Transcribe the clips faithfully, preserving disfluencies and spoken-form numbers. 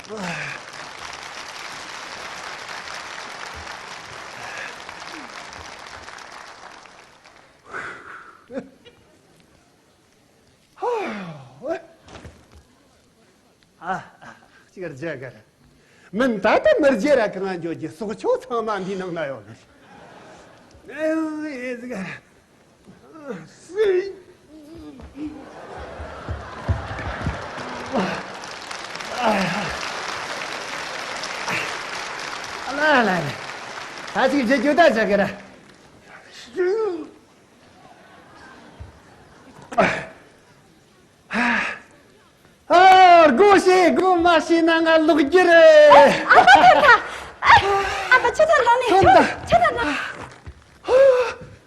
ཨ། ཨ། ཅིག་རྒྱ་གར། མིན་ད་ལྟ་མི་རྒྱ་ར་གང་འགྱོ་རྒྱུ་སོག་ཆོ་ཚང་མ་འདི་ནང་ན་ཡོད་ནི། ཨེ་ཟིག་ལ་ལ་ལ། ད་ཅིག་རྒྱ་རྒྱུ་ད་རྒྱ་གར། ཨ། སྒོ་ཕྱེ། སྒོ་མ་ཕྱེ་ན་ང་ལོག་རྒྱུ་རེད། ཨ་ཕ་ཐོན་ཐལ། ཨ་ཕ་ཁྱོད་ད་ལོག་ནས། ཐོན་ཐལ། ཁྱོད་ད་ལོག།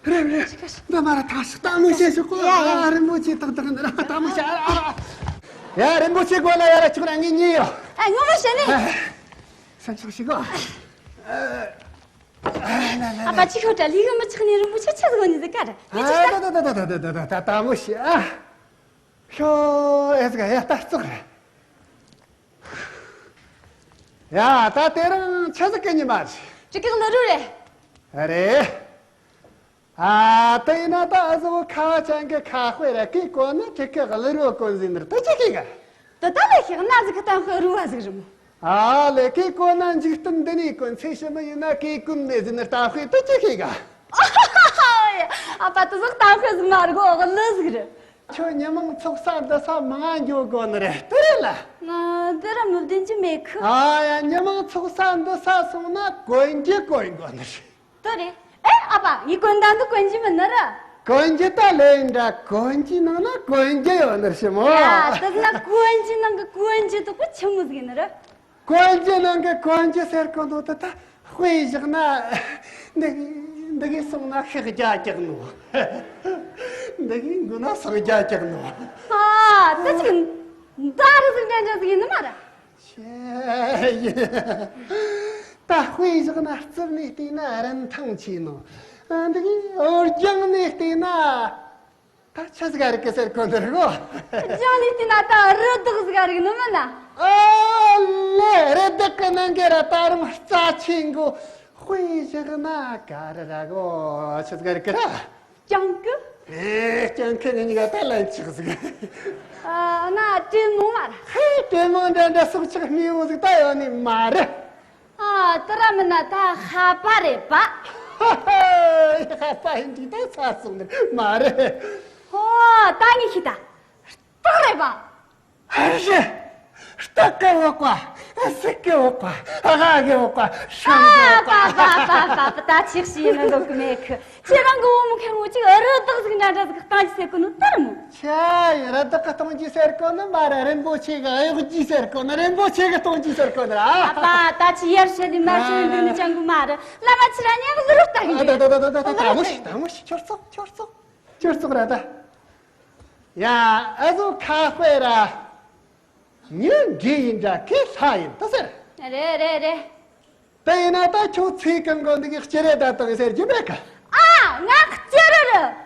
རེད་རེད། འདི་མ་ར་ཐག་ཞིག་ལྟ་མོ་བྱེད་ཤོག་གོ། ཡ་ཡ། ཨ། རིན་པོ་ཆེ་ཏག་ཏག་འདི་ར་ལྟ་མོ་བྱེད། ཨ། ཡ། རིན་པོ་ཆེ་དགོས་ན་ཡ་ར་ཆོག་ར་ངས་ཉོས་ཡོད། ཨ། ངོ་མ་བྱས་ནས། སེམས་ཆགས་ཤིག་གོ། ཨ་ཕ་ཁྱོད་ད་ལས་གི་མི་ཆགས་ནས་རིན་པོ་ཆེ་ཆི་ཟིག་ནས་ཟིག་ག་ར། ཨ། ད་ད་ད་ལྟ་མོ་བྱེད། ཨ། ཤོ། ཨེ་ཟིག་ཡ་ལྟ་ཙོག་རེད། ཡ། ད་དེ་རིང་ཆི་ཟིག་གི་ཉི་མ་རེད། དྲུག་གི་ཀླུ་རུ་རེད། རེད། ཨ། དེ་ཡིན་ན་ད་ཨ་ཟོ་ཁ་བ་ཅན་གི་ཁ་དཔེ་ར་གི་གོ་ནི་དྲུག་གི་ཀླུ་རུ་གོན་ཟིན་ནི་དེ་ཅི་གི་ག། དེ་ད་ལས་ཤིག་ན་ཟིག་གི་གཏམ་དཔེ་རུ་བ་ཟིག་རེད་མོ། ཨ་ལས། གི་གོ་ན་འཇིག་རྟེན་འདི་ནས་གོན། ཚེ་ཕྱི་མ་ཡིན་ན་གི་གོན་མེད་ཟིན་ནི་གཏམ་དཔེ་དེ་ཅི་གི་ག། ཨ་ཕ་དེ་ཟིག་གཏམ་དཔེ་ཟིག་མ་རེད་གོ། ཀླུ་ཟིག་རེད། ཁྱོད་ཉི་མང་ཚོགས་ས་འདུ་ས་མང་འགྱོ་དགོ་ནི་རེད། དེ་རེད་ལ། ང་དེ་ར་མི་བདེན་གྱི་མེད་ཁུ། ཨ་ཡ། ཉི་མང་ཚོགས་ས་འདུ་ས་སོང་ན་གོན་རྒྱུ་གོན་དགོ་ནི་རེད། དེ་རེད། ཨེ་ཨ་ཕ། ངའི་གོན་སྟངས་འདི་གོན་རྒྱུ་མིན་ནི་ར། གོན་རྒྱུ་ད་ལོས་འདྲ། གོན་རྒྱུའི་ནང་ན་གོན་རྒྱུ་ཡོད་ནི་རེད་མོ། ཡ། དེ་ན་གོན་རྒྱུའི་ནང་གི་གོན་རྒྱུ་དག་པོ་ཆི་མོ་ཟིག་ཡིན་ནི་ར། གོན་རྒྱུ་ནང་གི་གོན་རྒྱུ་ཟེར་གོ་ནོ་དེ་ད། དཔེ་བཞག་ན། འདི་འདི་གི་སོང་ན་ཤག་རྒྱ་རྒྱག་ནོ། འདི་གི་འགོ་ན་ཤག་རྒྱ་རྒྱག་ནོ། ཨ། ད་ཅིག་མདའ་རུ་ཟིག་འདྲ་འདྲ་ཟིག་ཡིན་ནི་མ་ར། ཆེ་ཡིན། ད་དཔེ་བཞག་ན་རྩིབ་ནས་བལྟས་ན་རིན་ཐང་ཆེ་ནོ། འདི་གི་འོ་རྒྱང་ནས་བལྟས་ན། ད་ཆི་ཟིག་ག་རིག་གི་ཟེར་གོ་ནི་རེད་གོ། རྒྱང་ནས་བལྟས་ན་ད་རི་དྭགས་ཟིག་ག་རིག་ནི་མིན་ན། ཨ་ལེ། རི་དྭགས་གི་ནང་གི་ར་ད་རུང་རྩ་ཆེན་གོ། དཔེ་བཞག་ན་ག་རེ་ར་གོ། ཆི་ཟིག་ག་རིག་གི་ར། སྤྱང་ཀི། ཨེ། སྤྱང་ཀི་ནི་གཉིས་ཀ་ད་ལན་ཆགས་ཟིག། ཨ་ན་དྲེད་མོང་མ་ར། ཧེ། དྲེད་མོང་འདྲ་འདྲ་སྲོག་ཆགས་མི་འོ་ཟིག་ད་ཡོད་ནི་མ་རེད། ཨ། དེ་ར་མིན་ན་ད་ཧ་པ་རེད་པ། ཧ་ཧ། ཧ་པ་ཡིན་དུས་ད་ཚ་སོང་ནི་མ་རེད། ཧོ། ད་ངས་ཤེས་ད། སྟག་རེད་པ། ཧ་ཤེ། སྟག་གི་འོག་པ། སྲིན་གི་འོག་པ། སྔ་གི་འོག་པ། ཧྲང་གི་འོག་པ། པ་པ་པ་པ་པ། ད་ཆིག་ཤི་ཡིན་ནི་འདོད་གི་མེད་གི། ཁྱེད་རང་གི་བུ་མོ་ཁེར་མོ་ཅིག་རི་དྭགས་ཟིག་འདྲ་འདྲ་ཟིག་གཏང་རྒྱུ་ཟེར་གོ་ནོ་ལྟར་མོ། ཆ་ཡི་རི་དྭགས་གི་གཏང་རྒྱུ་ཟེར་གོ་ནི་མ་རེད། རིན་པོ་ཆེ་གི་གཡོག་རྒྱུ་ཟེར་གོ་ནི། རིན་པོ་ཆེ་གི་གཏང་རྒྱུ་ཟེར་གོ་ནི་ར། ཨ་ཕ། ད་ཅི་ཡར་ཤེས་ལི་མར་ཤེས་ལི་འདོད་ནི་ཅང་གི་མ་རེད། བླ་མ་ཁྱེད་རང་ཉན་གི་རུ་ལྟ་གི་འདུག་ད་ད་ད་ད་ད་ད་མོ་ཤི། ད་མོ་ཤི། ཁྱོད་ཙོག་ཁྱོད་ཙོག་ཁྱོད་ཙོག་ར་ད། ཡ། ཨ་ཟོ་ཁ་དཔེ་ར། ཉིན་འདྲེ་ཡིན་འདྲ་ཁས་ལྷ་ཡིན་ད་ཟེར། རེད་རེད་རེད། དེ་ཡིན་ན་ད་ཁྱོད་ཚེ་གང་གོ་འདི་གི་སྤྱི་རེད་ད་དང་ཟེར་རྒྱུ་མེད་གི། ཨ། ང་སྤྱི་རེད་རེད།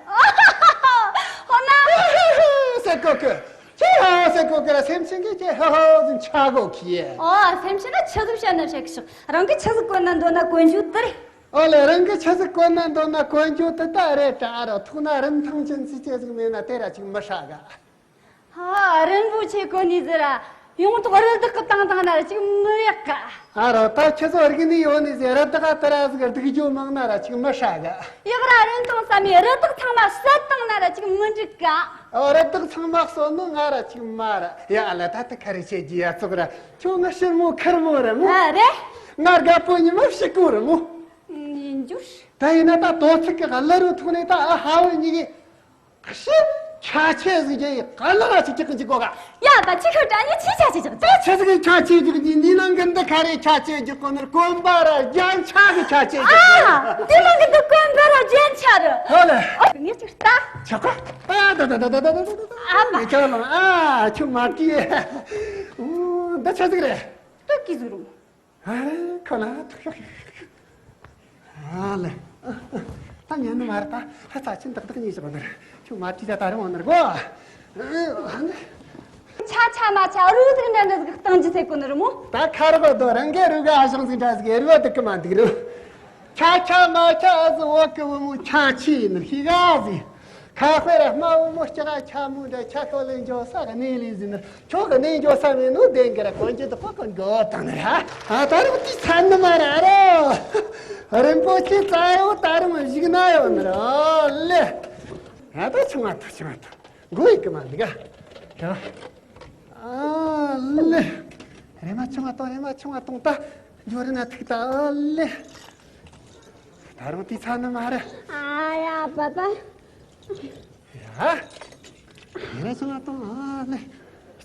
ཧོ་ན། ཧི་ཧི་ཧི་ཟེར་གོ་གི། ཁྱེད་ཧ་ཧ་ཟེར་གོ་གི་ར། སེམས་ཅན་གྱི་ཁྱེད་ཧ་ཧ་ཟིན་ཆ་གོ་གི། ཨོ། སེམས་ཅན་ན་ཆི་ཟིག་བཤད་ན་བཤད་གི་ཤོག་རང་གི་ཆི་ཟིག་གོན་ན་འདོད་ན་གོན་རྒྱུ་དེ་རེད། ཨོ་ལེ། རང་གི་ཆི་ཟིག་གོན་ན་འདོད་ན་གོན་རྒྱུ་དེ་ད་རེད་དྲ་རོ། ཐུག་ན་རིན་ཐང་ཅན་ཟིག་ཅེ་ཟིག་མེད་ན་དེ་ར་ཅིག་མི་ཧྲ་ག། ཧ། རིན་པོ་ཆེ་གོན་ནི་ཟེར་ར། ཡོང་ཐོག་རི་དྭགས་གི་བཏང་བཏང་ན་ར་ཅིག་མི་ཡག་ག། ཨ་རོ། ད་ཁྱེད་ཚོ་རིག་ནི་ཡོད་ནི་ཟེར། རི་དྭགས་དེ་ར་ཟིག་སྡིགས་རྒྱུ་མང་ན་ར་ཅིག་མི་ཧྲ་ག། ཡག་ར་རིན་ཐང་ས་མེད། རི་དྭགས་ཚང་མ་བསད་བཏང་ན་ར་ཅིག་མི་འགྲིག་ག། ཨོ། རི་དྭགས་ཚང་མ་གསོད་ནི་ང་ར་ཅིག་མ་ར། ཡ་ཨ་ལ། ད་དེ་ག་རེ་བྱེད་རྒྱུ་ཡ་ཙོག་ར། ཁྱོད་ང་ཞི་མོ་ཁེར་མོ་རེད་མོ། ཨ་རེད། ང་རྒད་པོ་ཉི་མ་ཕྱི་གོ་རེད་མོ། ཡིན་རྒྱུ། ད་ཡིན་ན་ད་དོ་ཚིགས་གི་གླུ་རུ་ཐུག་ནས་ད་ཨ་ཧ་བོ་གཉིས་ཀྱིས། ཤི། ཁྱ་ཆེ་ཟིག་གི་ག་ལ་ར་ཅིག་ཅིག་གི་གོ་ག། ཡ་ད་ཅི་ཁ་དྲ་ནི་ཆི་ཆ་ཆི་ཅིག་ད་ཆི་ཟིག་གི་ཁྱ་ཆེ་ཅིག་གི་འདི་ནང་གི་འདི་ག་རེ་ཁྱ་ཆེ་ཅིག་གོ་ནར་གོན་པ་ར་རྒྱན་ཆ་གི་ཁྱ་ཆེ་ཅིག་ཨ། འདི་ནང་གི་འདི་གོན་པ་ར་རྒྱན་ཆ་རུ། ཧོ་ལེ། ཨོ་ངས་ཅིག་ལྟ། ཆ་གོ། ཨ་ད་ད་ད་ཨ་མ། ཁྱོད་ལ་ཨ་ཁྱོད་མ་ཀི། འདི་ཆི་ཟིག་རེད། སྟོད་ཀྱི་ཟུག་རུང་། ཨ། ཁོ་ན་ཐུག་ཤོག་ཨ་ལེ། ད་ཉན་ནི་མ་རེད། ད་ཧ་ཚ་ཆེན་ཏག་ཏག་ཉེས་བཞག་ནི་རེད། ཁྱོད་མ་བྲིས་ད་ད་རུང་འོང་ནི་རེད་གོ། ཆ་ཆ་མ་ཆ་རུ་དུག་འདྲ་འདྲ་ཟིག་བཏང་རྒྱུ་ཟེར་གོ་ནི་རེད་མོ། ད་ཁ་རོག་རྡོ་རང་གི་རུ་ག་ཨ་ཞང་ཟིག་འདྲ་ཟིག་རུ་དུག་གི་མ་འདུག་རུ། ཆ་ཆ་མ་ཆ་ཟི་འོག་གི་བུ་མོ་ཆ་ཆི་ཡིན་ནི་ཤི་ག་ཟིག་ཁ་དཔེ་ར་སྨྲ་བུ་མོ་ལྕགས་ཆ་མོ་འདྲ་ཆ་ཤོ་ལེ་འཇོ་ས་གནས་ལས་ཟིན་ནི་ཁྱོད་གི་གནས་འཇོ་ས་མེད་ནོ་བདེན་གི་ར་གོན་གྱི་དུ་ཁོ་གོན་གོ་དང་ནི་ར། ཨ་ད་རུང་དེ་ཚ་ནི་མ་ར་རོ། རིན་པོ་ཆེ་རྩ་ཡོ་ད་རུང་བཞུགས་ན་ཡོད་ནི་ར་ཨོ་ལེ། ཨ་ད་ཆུང་བ་ཐུ་ཆུང་བ་ཐུ། མགོ་ཡི་གི་མ་འདི་ག་ཡ། ཨ་ལེ། རེ་མ་ཆུང་བ་གཏོང་། རེ་མ་ཆུང་བ་གཏོང་། ད་འབྱོར་ན་ཐུག་ད་ཨ་ལེ། ད་རུང་དེ་ཚ་ནི་མ་རེད། ཨ་ཡ་པ་པ། ཡ། རེ་མ་ཆུང་བ་གཏོང་ཨ་ལེ།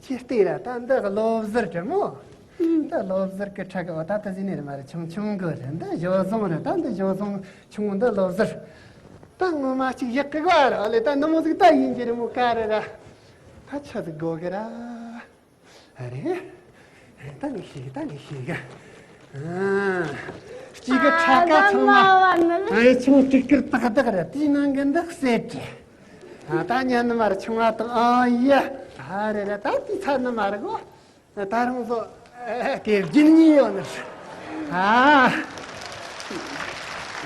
ཅི་སྟེ་ར་ད་འདི་གློ་བཟུར་དྲི་མོ། འདི་གློ་བཟུར་གི་ཁྲག་གི་འོ་ད་ད་ཟིན་ནི་རེད་མ་རེད། ཆུང་ཆུང་གི་རེད། འདི་ཞོ་བཟང་རེད། ད་འདི་ཞོ་བཟང་ཆུང་། འདི་གློ་བཟུར། ད་ངོ་མ་ཅིག་ཡག་གི་ག་ར་ལེ། ད་ནུ་མོ་ཟིག་ད་ཡིན་གྱི་རི་མོ་ག་རེ་ར། ད་ཆ་ཟིག་དགོ་གི་ར། ཨ་རེ། ད་ངས་ཤེས་གི། ད་ངས་ཤེས་གི། ཨ། གཅིག་གི་ཁྲ་ཀ་ཚང་མ། ཨ་ཡེ་ཆུང་ཀྲིག་ཀིར་ཏག་ཏག་ར། དེའི་ནང་གི་འདི་གསེར་བྲིས། ཨ་ད་ཉན་ནི་མ་རེད་ཆུང་བ་དང་། ཨ་ཡེ། ཨ་རེ་རེ། ད་དེ་ཚ་ནི་མ་རེད་གོ། ད་རང་ཚོ་དེ་རྒྱུན་གཉིས་ཡོད་ནི། ཨ།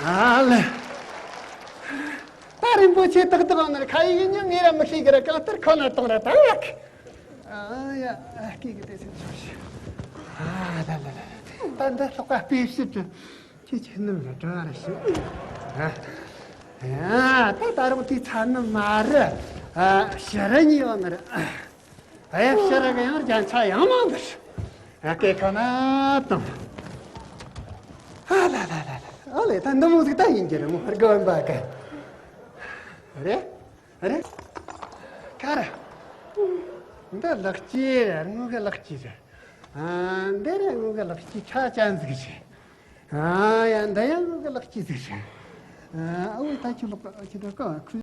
ཨ་ལེ། ད་རིན་པོ་ཆེ་ཏག་ཏག་ཡོད་ནི། ཁ་ཡི་ཡིན་ཉིན་ངས་ར་མི་ཤེས་གི་ར། གང་ལྟར་ཁོ་ན་གཏོང་ར་ད་ཡག་ཨ་ཡ། ཨ་སྐད་གི་དེ་སེམས་ཆུང་ཞིག་ཨ་ལ་ལ་ལ། ད་འདི་ལྷག་པ་དཔེ་བཤད་དུ་ཁྱེད་ཁྱེད་རྣམས་ལ་དྲི་བ་ར་ཞུ། ཨ། ཨ་ད་ད་རུང་དེ་ཚ་ནི་མ་རེད། ཨ་ཕྱི་ར་གཉིས་ཡོད་ནི་རེད། ཨ་ཡ་ཕྱི་ར་གི་ཡང་རྒྱན་ཆ་ཡང་མང་འདུག་ཨ་སྐད་ཁ་ན་དང་། ཨ་ལ་ལ་ལ་ལ། ཨ་ལེ། ད་འདི་མོ་ཟིག་ད་ཡིན་གྱི་རེད་མོ། དགོན་པ་གི་རེད། རེད། ཁ་ར། འདི་ལག་སྐྱེས་རེད། དངུལ་གི་ལག་སྐྱེས་རེད། ཨ་འདི་རེད། དངུལ་གི་ལག་སྐྱེས་ཁྲ་ཅན་ཟིག་རེད། ཨ་ཡ། འདི་ཡང་དངུལ་གི་ལག་སྐྱེས་ཟིག་རེད། ཨ་འོ་ད་ཁྱོད་ལོག་ཁྱོད་ད་ཀ་ཁུ།